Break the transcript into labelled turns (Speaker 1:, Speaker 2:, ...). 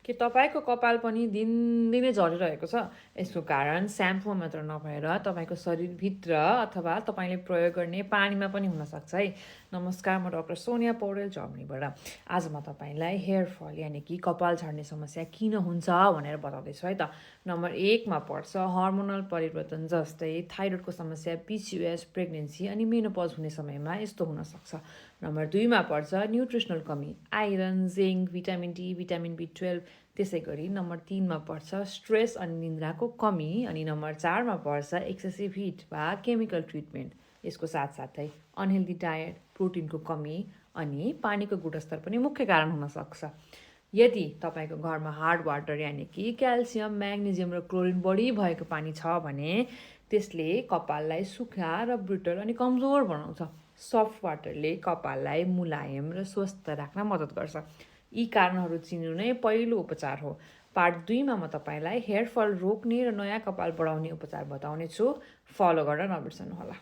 Speaker 1: के तपाईँको कपाल पनि दिनदिनै झरिरहेको छ? यसको कारण स्याम्पूमा मात्र नभएर तपाईँको शरीरभित्र अथवा तपाईँले प्रयोग गर्ने पानीमा पनि हुनसक्छ है। नमस्कार, म डाक्टर सोनिया पौडेल जर्मनीबाट। आज म तपाईँलाई हेयर फल यानि कि कपाल झर्ने समस्या किन हुन्छ भनेर बताउँदैछु है त। नम्बर 1 मा पर्छ हर्मोनल परिवर्तन जस्तै थाइरोइडको समस्या, पिसिओएस, प्रेग्नेन्सी अनि मेनोपज हुने समयमा यस्तो हुनसक्छ। नम्बर 2 मा पर्छ न्युट्रिसनल कमी, iron, zinc, vitamin D, vitamin B12. त्यसै गरी नम्बर 3 मा पर्छ स्ट्रेस अनि निन्द्राको कमी अनि नम्बर 4 मा पर्छ एक्सेसिभ हिट वा केमिकल ट्रिटमेन्ट। यसको साथसाथै अनहेल्दी डायट, प्रोटिनको कमी अनि पानीको गुणस्तर पनि मुख्य कारण हुन सक्छ। यदि तपाईँको घरमा हार्ड वाटर यानि कि क्याल्सियम, म्याग्नेजियम र क्लोरिन बढी भएको पानी छ भने त्यसले कपाललाई सुक्खा र ब्रिटल अनि कमजोर बनाउँछ। सफ्ट वाटरले कपाललाई मुलायम र स्वस्थ राख्न मद्दत गर्छ। यी कारणहरू चिन्नु नै पहिलो उपचार हो। पार्ट 2 मा म तपाईँलाई हेयर फल रोक्ने र नयाँ कपाल बढाउने उपचार बताउनेछु। फलो गर्न नबिर्सनुहोला।